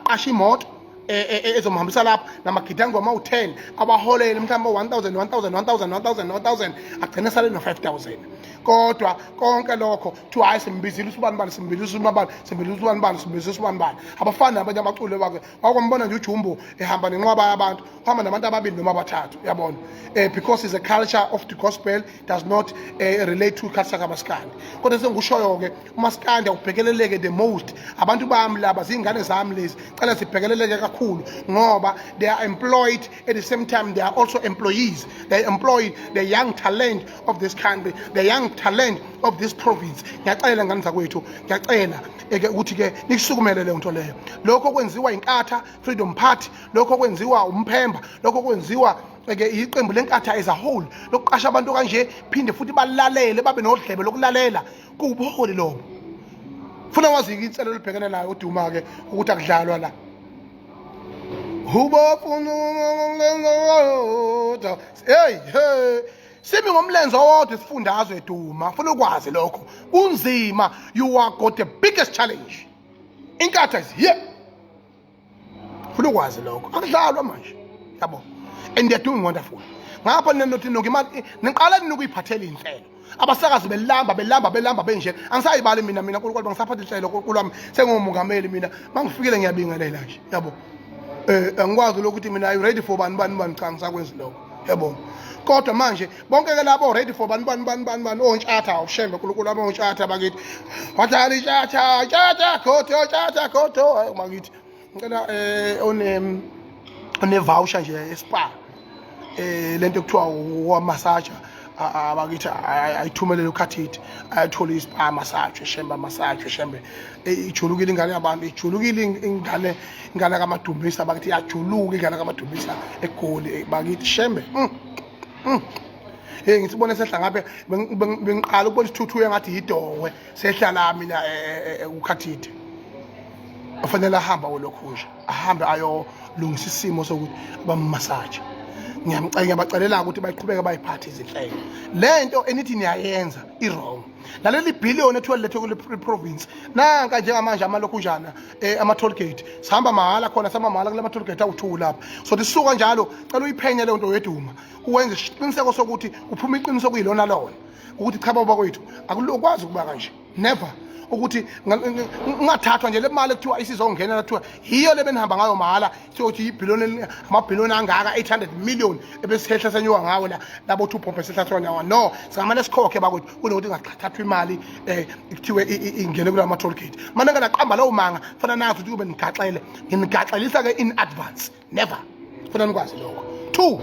Aqashe imoto ezomhambisa lapho namagidangoma awu-10, abaholele mhlawumbe 1000 1000 1000 1000 1000, agcine sale no-5000. Kodwa konke lokho kuthiwa hhayi, simbizile usubani bani, simbizile usubani bani, simbizile usubani bani, simbizile usubani bani. Abafani nabanye abaculi bakhe. Wakwambona nje uJumbo ehamba nenqwaba yabantu, uhamba nabantu ababili noma abathathu, uyabona, because is a culture of the gospel, does not relate to culture kamaskandi. Kodwa sengikushoyo-ke, umaskandi awubhekeleleke the most. Abantu bami laba, ziy'ngane zami lezi, cela zibhekeleleke kakhulu ngoba they are employed. At the same time, they are also employees. They employ the young talent of this country, the young talent of this province. Ngiyacela, ngane zakwethu, ngiyacela ke ukuthi-ke nikusukumele leyo nto leyo. Lokho kwenziwa iNkatha Freedom Party, lokho kwenziwa uMphemba, lokho kwenziwa ke iqembu leNkatha as a whole, lokuqasha abantu kanje, phinde futhi balalele, babe nodlebe lokulalela. Kuwubuholi lobo. Funa wazi-ke inselelo olubhekene nayo uDuma-ke, ukuthi akudlalwa la. Ubofuna, hey hey, simi ngomlenze owodwa isifundazwe, Duma. Funa ukwazi lokho, kunzima. You are got the biggest challenge. Inkatha is here. Funa ukwazi lokho, akudlalwa manje, yabo. And they're doing wonderful ngapha. Ninothi noke imali, niqala nini ukuyiphathela iy'nhlelo? Abasakazi belamba, belamba, belamba benje. Angisayibali mina. Mina, Nkulunkulu, ngisaphatha inhlelo kulwami. Sengumongameli mina, mangifikile ngiyabingelela nje, yabo. Angikwazi lokuthi mina, "Are you ready for bani bani bani?" Cha, ngisakwenzi lokho, yabo. Kodwa manje bonke ke labo ready for bani bani bani bani bani, ontshatha, ushembe uNkulunkulu, abontshatha bakithi, wadlala itshatha, tshatha khotho, tshatha khotho. Hayi bakithi, ngicela one voucher nje e-spa, lento ekuthiwa wa massage abakithi, ayithumelele ukhathidi, ayathola i-spa massage, shembe massage, shembe. Ijulukile ingane yabantu, ijulukile ingane, ingane kaMadumbisa bakithi, iyajuluka ingane kaMadumbisa eGoli, bakithi, shembe. Hey, ngisibone sehla ngabe bengiqala ukubona isithuthuke ngathi yidowe sehla la mina ukhathidi. Afanele ahamba kulokhu nje, ahambe ayolungisa isimo sokuthi bammasaje. Ngiyamcela, ngiyabacelela ukuthi bayiqhubeke bayiphathe izinhlelo. Le nto enithi niyayenza i-wrong. Naleli billion ethiwa lilethwe kule province, nanka njengamanje amalokhunjana, ama-toll gate sihamba mahhala khona, sihamba mahhala kule ma-toll gate awu-2 lapha. So sisuka njalo, cela uyiphenye leyo nto yeduma, uwenze isiqiniseko sokuthi kuphuma iqiniso kuyilona lona, ukuthi cha, baba kwethu, akulokwazi ukuba kanje, never, ukuthi ungathathwa nje le mali ekuthiwa isizongena, kuthiwa yiyo le benihamba ngayo mahhala, siyothi ibhiliyoni, amabhiliyoni angaka, 800 million ebesihehla senyuka ngawo la labo two pompe sehla nyawa. No, singamane sikhokhe bakwethu kunokuthi ingathathwa imali kuthiwe ingene kula ma-toll gate. Mane nganaqamba lawo manga, fana nazi ukuthi kube nigaxele, nginigaxelisa ke in advance. Never, funa nikwazi lokho. Two,